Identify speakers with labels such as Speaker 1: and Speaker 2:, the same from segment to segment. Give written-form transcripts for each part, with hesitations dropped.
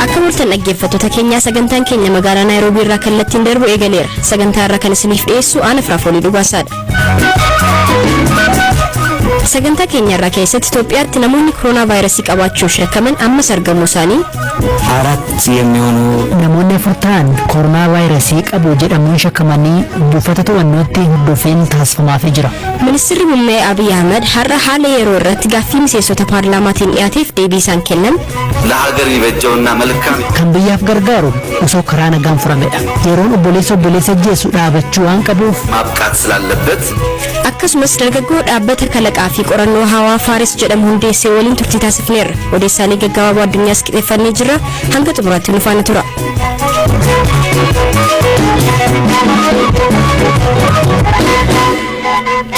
Speaker 1: Akka murtan dhaggeeffattoota keenyaa, sagantaan keenya magaalaa Naayiroobii irraa kallattiin darbu eegaleera. Sagantaa irra kan isiniif dhiyeessu Aana Firaafoolii Dhugaasaadha. Sagantaa keenya irraa keessatti Itoophiyaatti namoonni koronaa vaayirasii qabaachuun shakkaman ammas argamuu isaanii,
Speaker 2: አራት የሚሆኑ
Speaker 3: Namoonni afur ta'an koronaa vaayirasii qabu jedhamuun shakkamanii buufata to'annootti hordoffiin taasifamaafii jira.
Speaker 1: Ministeerri Muummee Abiy Ahmed har'a haala yeroo irratti gaaffii miseensota paarlaamaatiin dhiyaateef deebii isaan kennan,
Speaker 4: ለሀገር የሚበጀውና መልካም
Speaker 3: Kan biyyaaf gargaaru osoo karaa nagaan furamedha. Yeroon obboleessa obboleessa ajjeesu dhaabachuu waan qabuuf
Speaker 4: ማብቃት ስላለበት
Speaker 1: akkasumas dargaggoo dhaabbata kalaqaa fi qorannoo hawaa Faaris jedhamu hundeessee waliin turtii taasifneerra. Odeessaalee gaggabaaboo addunyaas qixeeffannee jirra. Hanga xumuraatti nu faana tura.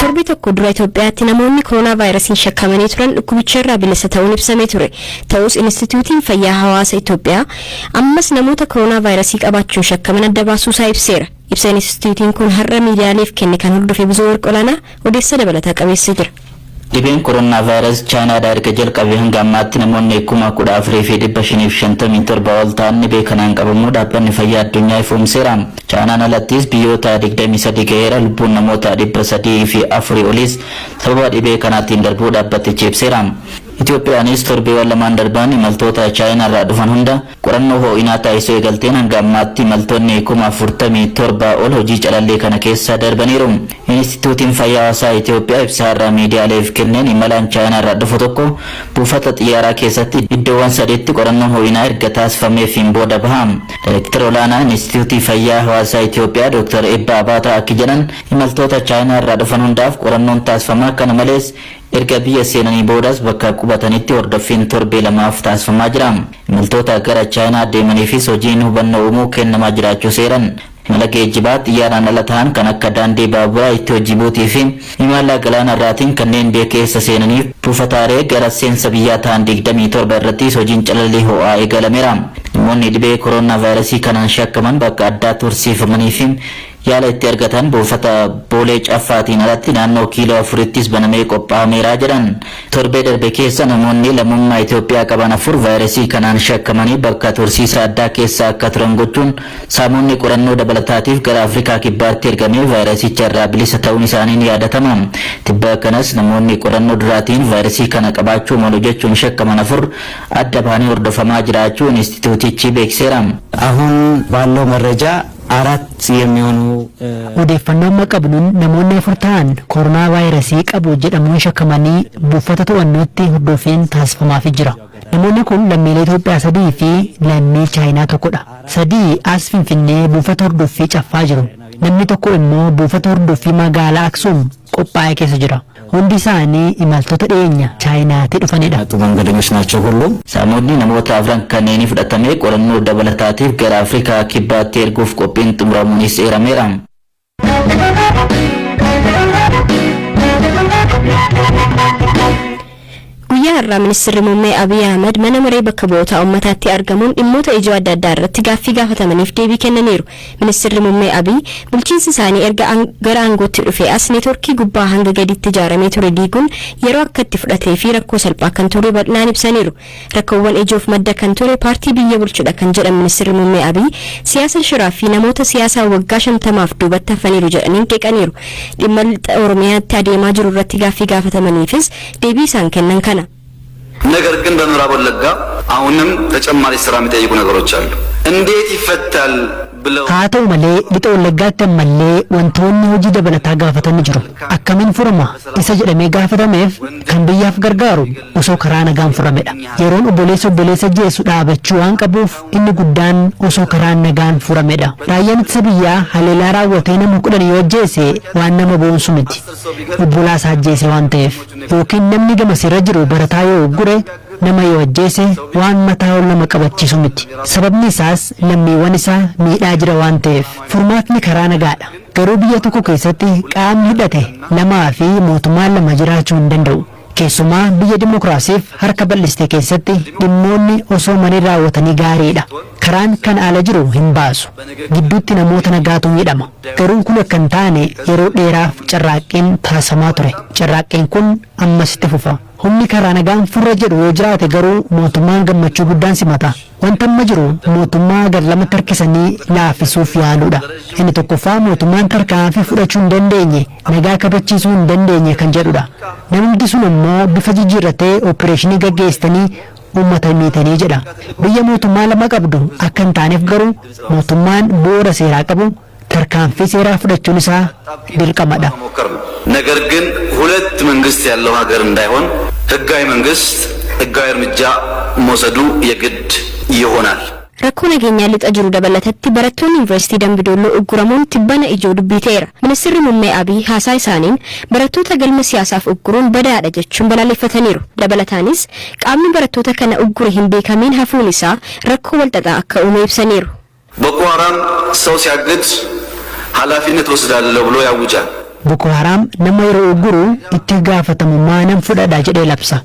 Speaker 1: Torbii tokko dura Itoophiyaatti namoonni koronaa vaayirasiin shakkamanii turan dhukkubicha irraa bilisa ta'uun ibsamee ture. Ta'us Inistituutiin Fayyaa Hawaasa Itoophiyaa ammas namoota koronaa vaayirasii qabaachuun shakkaman adda baasuu isaa ibseera. Ibsa inistituutiin kun har'a miidiyaaleef kenne kan hordofe Bizoo Warqolaanaa odeessa dabalataa qabeessee jira.
Speaker 5: Dhibeen koronaa vaayirasii Chaayinaadhaa erga jalqabee hanga ammaatti namoonni 14,557 ol ta'an dhibee kanaan qabamuu Dhaabbanni Fayyaa Addunyaa ifoomseera. Chaayinaan alattis biyyoota 23 ga'eera, lubbuun namoota 304 olis sababa dhibee kanaatiin darbuu dhaabbatichi ibseera. Itoophiyaanis torbeewwan lamaan darban imaltoota Chaayinaarraa dhufan hunda qorannoo ho'inaa taasisuu eegalteen hanga ammaatti imaltoonni 47,000 ol hojii calallii kana keessa darbaniiru. Inistituutiin Fayyaa Hawaasaa Itoophiyaa ibsa har'a miidiyaaleef kenneen imalaan Chaayinaarraa dhufu tokko buufata xiyyaaraa keessatti iddoowwan sadiitti qorannoon ho'inaa erga taasifameefiin booda baha. Daayirektara olaanaa Inistituutii Fayyaa Hawaasaa Itoophiyaa Dr. Eebba Abaataa akka jedhan, imaltoota Chaayinaarraa dhufan hundaaf qorannoon taasifama. Kana malees erga biyya seenanii boodas bakka qubatanitti hordoffiin torbee lamaaf taasifamaa jira. Imaltoota gara Chaayinaa deemaniifis hojiin hubannoo uumuu kennamaa jiraachuu seeran. Imala geejjibaa xiyyaaraan ala ta'an kan akka daandii baaburaa Itiyoo Jibuutii fi imala galaana irraatiin kanneen biyya keessa seenaniif buufataalee gara seensa biyyaa ta'an 27 irrattis hojiin calallii ho'aa eegalameera. Namoonni dhibee koronaa vaayirasii kanaan shakkaman bakka addaa tursiifamanii fi yaala itti argatan buufata Boolee Caffaatiin alatti naannoo kiiloo afurittis banamee qophaa'ameera jedhan. Torbee darbe keessa namoonni lammummaa Itoophiyaa qaban afur vaayirasii kanaan shakkamanii bakka tursiisa addaa keessa akka turan gochuun saamonni qorannoo dabalataatiif gara Afrikaa Kibbaatti ergamee vaayirasicha irraa bilisa ta'uun isaanii ni yaadatama. Tibba kanas namoonni qorannoo duraatiin vaayirasii kana qabaachuu malu jechuun shakkaman afur adda bahanii hordofamaa jiraachuu inistituutichi beeksiseera.
Speaker 2: አሁን ባለው መረጃ አራት የሚሆኑ
Speaker 3: Odeeffannoo amma qabnuun namoonni afur ta'an koronaa vaayirasii qabu jedhamuun shakkamanii buufata to'annootti hordoffiin taasifamaafii jira. Namoonni kun lammiilee Itoophiyaa sadii fi lammii Chaayinaa tokkodha. Sadii as Finfinnee buufata hordoffii Caffaa jiru. Namni tokko immoo buufata hordoffii magaalaa Aksuum qophaa'e keessa jira. Hundi isaanii imaltoota dhiyeenya Chaayinaatti dhufanidha.
Speaker 2: የመጡ መንገደኞች ናቸው ሁሉም።
Speaker 5: Saamonni namoota afran kanneenii fudhatamee qorannoo dabalataatiif gara Afrikaa Kibbaatti erguuf qophiin xumuramuunis eerameera.
Speaker 1: Guyyaa har'aa Ministeerri Muummee Abiy Ahmed mana maree bakka bu'oota uummataatti argamuun dhimmoota ijoo adda addaa irratti gaaffii gaafatamaniif deebii kennaniiru. Ministeerri Muummee Abiy bulchiinsi isaanii erga gara aangootti dhufee as neetworkii gubbaa hanga gaditti ijaaramee ture diiguun yeroo akka itti fudhatee fi rakkoo salphaa kan ture bal'inaan ibsaniiru. Rakkoowwan ijoof madda kan ture paartii biyya bulchudha kan jedhan Ministeerri Muummee Abiy, siyaasa shiraa fi namoota siyaasaa waggaa 50f duubatti hafaniiru jedhaniin qeeqaniiru. Dhimma Lixa Oromiyaatti adeemaa jiru irratti gaaffii gaafatamaniifis deebii isaan kennan kana.
Speaker 4: ነገር ግን በምዕራብ ወለጋ አሁንም ተጨማሪ ስራ የሚጠይቁ ነገሮች አሉ። እንዴት ይፈታል ብለው
Speaker 3: Haa ta'u malee Lixa Wallaggaatti ammallee wantoonni hojii dabalataa gaafatan ni jiru. Akkamiin furama isa jedhamee gaafatameef, kan biyyaaf gargaaru osoo karaa nagaan furamedha. Yeroon obboleessa obboleessa ajjeesu dhaabachuu waan qabuuf inni guddaan osoo karaa nagaan furamedha. Raayyaan ittisa biyyaa haleelaa raawwatee nama 10 yoo ajjeese waan nama boonsu miti. Obbolaa isaa ajjeese waan ta'eef, yookiin namni gamasirra jiru barataa yoo uggure, nama yoo ajjeese waan mataa ol nama qabachiisu miti. Sababni isaas lammiiwwan isaa miidhaa jira waan ta'eef. Furmaatni karaa nagaadha. Garuu biyya tokko keessatti qaamni hidhate lamaa fi mootummaan lama jiraachuu hin danda'u. Keessumaa biyya dimokiraasiif harka bal'iste keessatti dhimmoonni osoo marii raawwatanii gaariidha. Karaan kan ala jiru hin baasu. Gidduutti namoota nagaatu miidhama. Garuu kun akka hin taane yeroo dheeraaf carraaqqiin taasifamaa ture. Carraaqqiin kun ammas itti fufa. Humni karaa nagaan furra jedhu yoo jiraate garuu mootummaan gammachuu guddaan simata. Wanta amma jiru mootummaa gar lamatti harkisanii laaffisuuf yaaluudha. Inni tokkoffaa mootummaan tarkaanfii fudhachuu hin dandeenye, nagaa kabachiisuu hin dandeenye kan jedhudha. Namni sun immoo bifa jijjiirratee opereeshinii gaggeessitanii uummata miitanii jedha. Biyya mootummaa lama qabdu akka hin taaneef garuu mootummaan bu'uura seeraa qabu tarkaanfii seeraa fudhachuun isaa dirqamadha.
Speaker 4: መሞከር ነው። ነገር ግን ሁለት መንግስት ያለው ሀገር እንዳይሆን ህጋዊ መንግስት ህጋዊ እርምጃ መውሰዱ የግድ ይሆናል።
Speaker 1: Rakkoo nageenyaa lixa jiru dabalatatti barattoonni Yuunivarsiitii Dambidolloo ugguramuun tibbana ijoo dubbii ta'eera. Ministeerri Muummee Abiy haasaa isaaniin barattoota galma siyaasaaf ugguruun badaadha jechuun balaaleffataniiru. Dabalataanis qaamni barattoota kana uggure hin beekamiin hafuun isaa rakkoo walxaxaa akka uume ibsaniiru.
Speaker 4: ቦኮ ሀራም ሰው ሲያግድ ኃላፊነት ወስዳለሁ ብሎ ያውጃል።
Speaker 3: Boko Haram nama yeroo ugguru itti gaafatamummaa nan fudhadha jedhee labsa.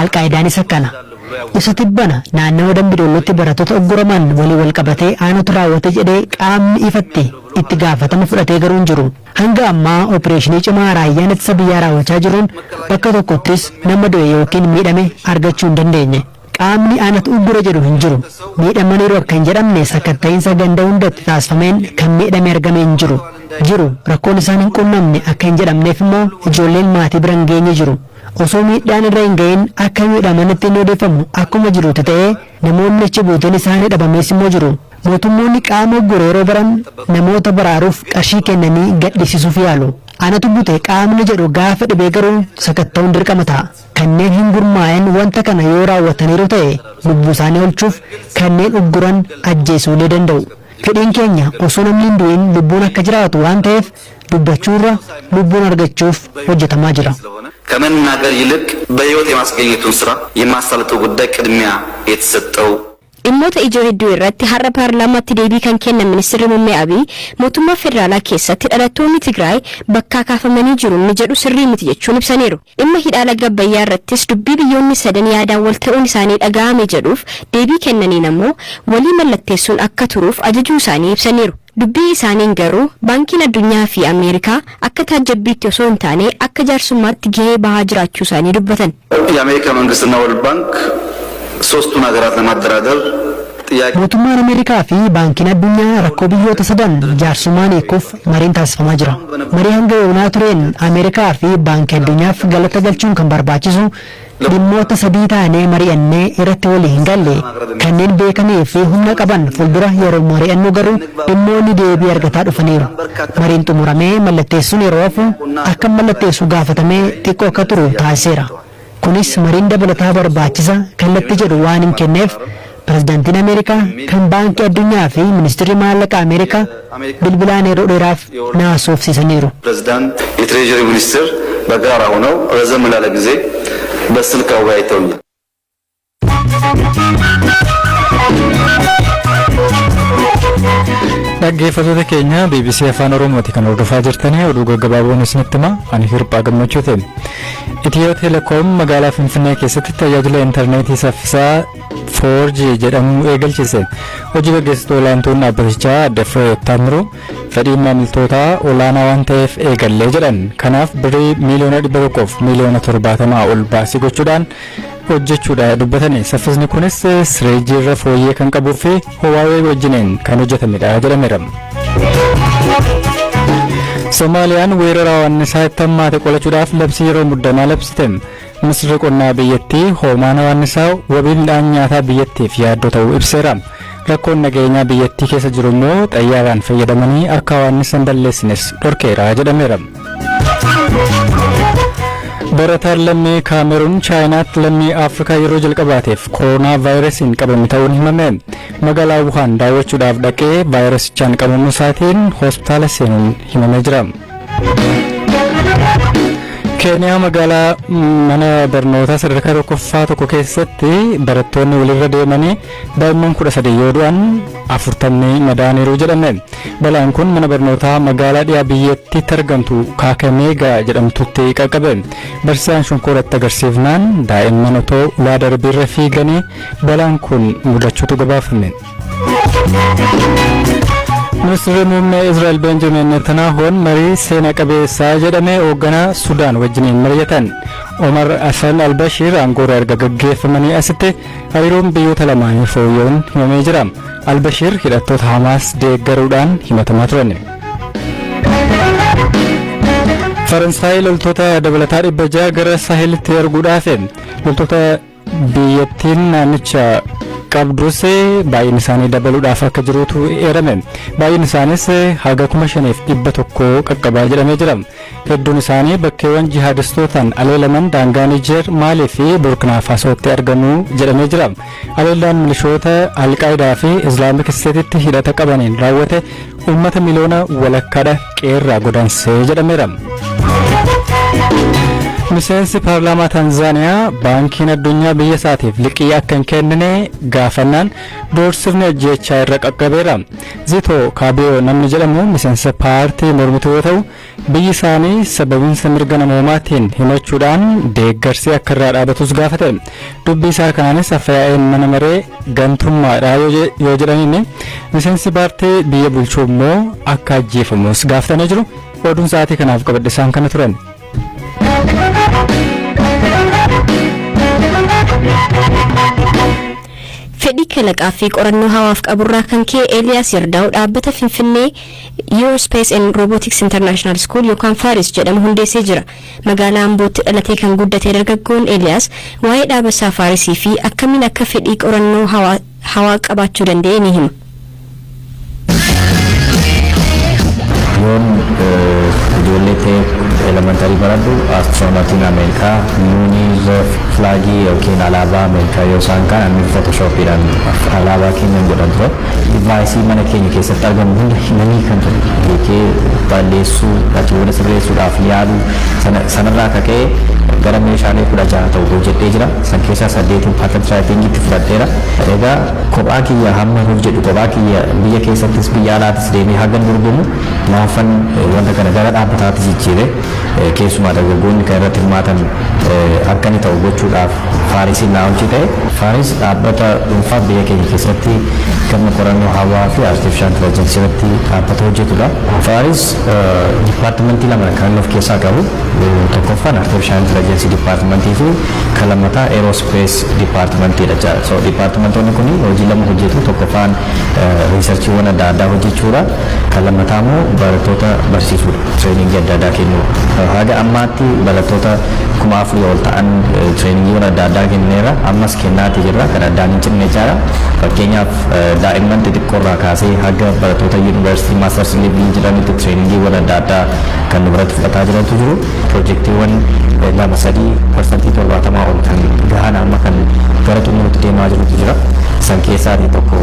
Speaker 3: Alqaayidaanis akkana. Isa tibbana naannawa Dambidollootti barattoota ugguraman walii wal qabatee aanatu raawwate jedhee qaamni ifatti itti gaafatama fudhatee garuu hin jiru. Hanga ammaa opereeshinii cimaa raayyaan ittisa biyyaa raawwachaa jiruun bakka tokkottis nama du'e yookiin miidhame argachuu hin dandeenye. Qaamni aanatu uggure jedhu hin jiru. Miidhamaniiru akka hin jedhamne sakatta'iinsa ganda hundatti taasifameen kan miidhame argame hin jiru. Jiru rakkoon isaan hin qunnamne akka hin jedhamneef immoo ijoolleen maatii bira hin geenye jiru. Osoo miidhaan irra hin gahin akka miidhamanitti inni odeeffamu akkuma jirutti ta'ee namoonni achi buuteen isaanii dhabamees immoo jiru. Mootummoonni qaama uggure yeroo baran namoota baraaruuf qarshii kennanii gadhiisisuuf yaalu. Anatu bute qaamni jedhu gaafa dhibee garuu sakatta'uun dirqama ta'a. Kanneen hin gurmaa'in wanta kana yoo raawwataniiru ta'e lubbuu isaanii oolchuuf kanneen ugguran ajjeesuulee danda'u. Fedhiin keenya osoo namni hin du'in lubbuun akka jiraatu waan ta'eef dubbachuurra lubbuun argachuuf hojjetamaa jira.
Speaker 4: ከመናገር ይልቅ በህይወት የማስገኘቱን ስራ የማሳለጡ ጉዳይ ቅድሚያ የተሰጠው
Speaker 1: Dhimmoota ijoo hedduu irratti har'a paarlaamaatti deebii kan kennan Ministeerri Muummee Abiy, mootummaa federaalaa keessatti dhalattoonni Tigraay bakkaa kaafamanii jiru inni jedhu sirrii miti jechuun ibsaniiru. Dhimma hidhaa laga Abbayyaa irrattis dubbii biyyoonni sadan yaadaan wal ta'uun isaanii dhaga'ame jedhuuf deebii kennaniin ammoo walii mallatteessuun akka turuuf ajajuu isaanii ibsaniiru. Dubbii isaaniin garuu Baankiin Addunyaa fi Ameerikaa akka taajjabbiitti osoo hin taane akka jaarsummaatti gahee bahaa jiraachuu isaanii dubbatan.
Speaker 4: የአሜሪካ መንግስትና ወርልድ ባንክ ሶስቱን ሀገራት ለማደራደር ጥያቄ
Speaker 3: Mootummaan Ameerikaa fi Baankiin Addunyaa rakkoo biyyoota sadan jaarsummaan hiikuuf mariin taasifamaa jira. Marii hanga yoonaa tureen Ameerikaa fi Baankii Addunyaaf galata galchuun kan barbaachisu, dhimmoota sadii taanee mari'annee irratti walii hin galle kanneen beekamee fi humna qaban fuuldura yeroo mari'annu garuu dhimmoonni deebii argataa dhufaniiru. Mariin xumuramee mallatteessuun yeroo hafu akka mallatteessu gaafatamee xiqqoo akka turu taasiseera. Kunis mariin dabalataa barbaachisa kallattii jedhu waan hin kenneef pirezidaantiin Ameerikaa, kan Baankii Addunyaa fi ministeerri maallaqa Ameerikaa bilbilaan yeroo dheeraaf na haasofsiisaniiru.
Speaker 4: ፕሬዚዳንት፣ የትሬዠሪ ሚኒስትር በጋራ ሆነው ረዘም ላለ ጊዜ በስልክ አወያይተውኛል።
Speaker 6: Dhaggeeffattoota keenya, BBC Afaan Oromooti kan hordofaa jirtanii. Oduu gaggabaaboon isinitti hima, ani Hirphaa Gammachuuti. Itiyoo Telekoom magaalaa Finfinnee keessatti tajaajila intarneetii saffisaa 4G jedhamu eegalchise. Hojii gaggeessituu olaantuun dhaabbatichaa Adde Fireewoot Taamiruu fedhiin maamiltootaa olaanaa waan ta'eef eegallee jedhan. Kanaaf birrii 170,070,000 ol baasii gochuudhaan hojjechuudha dubbatani. Saffisni kunis 3G irra fooyyee kan qabuu fi Huawei wajjiniin kan hojjetamedha jedhameera. Somaaliyaan weerara hawaannisaa itti hammaate qolachuudhaaf labsii yeroo muddamaa labsite. Ministeerri qonnaa biyyattii hoomaan hawaannisaa wabii midhaan nyaataa biyyattiif yaaddoo ta'uu ibseera. Rakkoon nageenyaa biyyattii keessa jiru immoo xayyaaraan fayyadamanii akka hawaannisa hin balleessines dhorkeera jedhameera. Barataan lammii Kaameruun Chaayinaatti lammii Afrikaa yeroo jalqabaateef koronaa vaayirasiin qabame ta'uun himame. Magaalaa Wuhaan daawwachuudhaaf dhaqee vaayirasichaan qabamuu isaatiin hospitaala seenuun himamee jira. Keeniyaa magaalaa mana barnootaa sadarkaa tokkoffaa tokko keessatti barattoonni walirra deemanii daa'imman 13 yoo du'an 40 madaaniiru jedhame. Balaan kun mana barnootaa magaalaa dhiyaa biyyattiitti argamtu Kaakameegaa jedhamtutti qaqqabe. Barsiisaan shonkoratti agarsiifnaan daa'imman otoo ulaa darbiirra fiiganii balaan kun mudachuutu gabaafame. Ministeerri muummee Israa'el Benjamin Netanyahuun marii seena qabeessaa jedhame hoogganaa Sudaan wajjiniin mari'atan. Omar Hassan Albashiir aangoorraa erga gaggeeffamanii asitti hariiroon biyyoota lamaanii fooyya'uun himamee jira. Albashiir hidhattoota Hamaas deeggaruudhaan himatamaa turan. Faransaay loltoota dabalataa 600 gara Saahelitti erguudhaaf, loltoota biyyattiin naannicha qabdus baay'een isaanii dabaluudhaaf akka jirutu eerame. Baay'een isaanis haga 5100 qaqqabaa jedhamee jira. Hedduun isaanii bakkeewwan jihaadistootaan aleelaman daangaa Niijeer, Maalii fi Burkinaa Faasootti argamu jedhamee jira. Aleellaan milishoota Alqaayidaa fi Islaamik Isteetitti hidhata qabaniin raawwate uummata miliyoona walakkaadha qeerraa godaansee jedhameera. Miseensi paarlaamaa Tanzaaniyaa baankiin addunyaa biyya isaatiif liqii akka hin kennine gaafannaan doorsifni ajjeechaa irra qaqqabeera. Zitoo Kaabiyoo namni jedhamu miseensa paartii mormituu yoo ta'u, biyyi isaanii sababiinsa mirga namoomaatiin himachuudhaan deeggarsi akka irraa dhaabatus gaafate. Dubbii isaa kanaanis afyaa'een mana maree gantummaadha yoo jedhaniin, miseensi paartii biyya bulchuu immoo akka ajjeefamus gaafatanii jiru. Oduun sa'aatii kanaaf qabadhe isaan kana turan.
Speaker 1: Fedhii kalaqaa fi qorannoo hawaaf qaburraa kan ka'e Eeliyaas Yirdaa'u dhaabbata Finfinnee Eurospace and Robotics International School yookaan Faaris jedhamu hundeessee jira. Magaalaa Ambootti dhalatee kan guddate dargaggoon Eeliyaas waa'ee dhaaba isaa Faarisii fi akkamiin akka fedhii qorannoo hawaa qabaachuu danda'e ni hima.
Speaker 7: Yoon ijoollee ta'e elementary baradhu, astronautiin Ameerikaa moonii flagii yookiin alaabaa Ameerikaa yoo isaan kaan inni Photoshoppiidhaan alaabaa keenya godhan ture. Deviceii mana keenya keessatti argamu hunda himanii kan ture. Beekee balleessuu, achi booda sirreessuudhaaf yaaluu sanarraa akka ka'e gara meeshaalee 16 ta'u hojjedhee jira. San keessaa saddeetiin patent writingitti fudhadheera. Egaa kophaa kiyya hamma hojjedhu, kophaa kiyya biyya keessattis biyya alaatis deemee hagan dorgomu, maafan wanta kana gara dhaabbataatti jijjiire, keessumaa dargaggoonni kan irratti hirmaatan akka inni ta'u gochuudhaaf Faarisiin launch ta'e. Faaris dhaabbata dhuunfaa biyya keenya keessatti gama qorannoo hawaa fi artificial intelligence irratti dhaabbata hojjetudha. Faaris departmentii lama kan inni of keessaa qabu, tokkoffaan artificial intelligence departmentii fi kan lammataa aerospace departmentiidha jechaadha. So departmentoonni kun hojii lama hojjetu: tokkoffaan researchiiwwan adda addaa hojjechuudha. Kan lammataa immoo barattoota barsiisuudha. Trainingii adda addaa kennuudha. Haga ammaatti barattoota 4000 ol ta'an trainingiiwwan adda addaa kenneera. Ammas kennaati jirra. Kan addaan hin cinne jechaadha. Fakkeenyaaf, daa'imman xixiqqoorraa kaasee haga barattoota yuunivarsiitii masters levelii jiranitti trainingiiwwan adda addaa kan nu biratti fudhataa jirantu jiru. Piroojeektiiwwan lama sadii 70% ol kan gahan amma kan gara xumurutti deemaa jirutu jira. San keessaatii tokko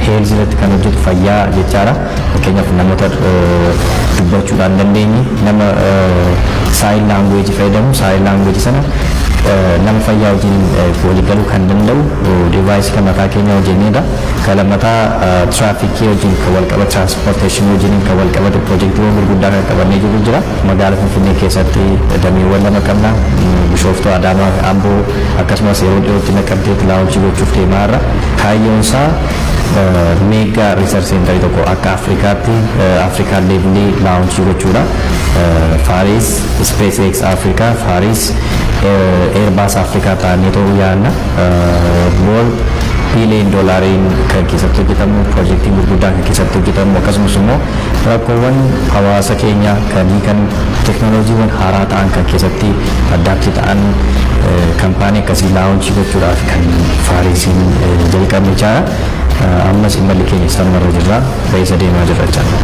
Speaker 7: health irratti kan hojjetu, fayyaa jechaadha. Fakkeenyaaf, namoota dubbachuudhaan dandeenye, nama sign language fayyadamu, sign language sana nama fayyaa wajjin waliigaluu kan danda'u deviceii kan mataa keenya hojjennedha. Kan lammataa tiraafikii wajjin kan wal qabate, transportationii wajjin kan wal qabate, piroojeektiiwwan gurguddaa kan qabannee jiru jira. Magaalaa Finfinnee keessatti dameewwan lama qabna. Bishooftuu, Adaamaa, Amboo, akkasumas yeroo dhiyootti Naqamteetti launch gochuuf deemaa jirra. Kaayyoon isaa mega research centerii tokko akka Afrikaatti, Afrikaan levelii launch gochuudha. Faaris SpaceX Afrikaa, Faaris Airbus Afrikaa ta'anii ta'uu yaadna. Bool biiliyoon doolaariin kan keessatti hojjetamu, piroojeektii gurguddaa kan keessatti hojjetamu, akkasumas immoo rakkoowwan hawaasa keenya kan hiikan, teeknooloojiiwwan haaraa ta'an kan keessatti adapt ta'an, kaampaanii akkasii launch gochuudhaaf kan Faarisiin jalqabne jechaadha. Ammas imalli keenya sanumarra jirra, baay'isa deemaa jirra jechaadha.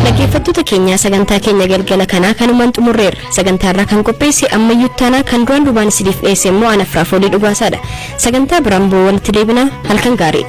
Speaker 1: Dhaggeeffattoota keenya, sagantaa keenya galgala kanaa kanumaan xumurreerra. Sagantaarraa kan qopheesse Ammayyuu Taanaa, kan duraan duubaan isiniif dhiyeesse immoo ana Firaafoolii Dhugaasaadha. Sagantaa biraan bu'uu walitti deebina, halkan gaarii.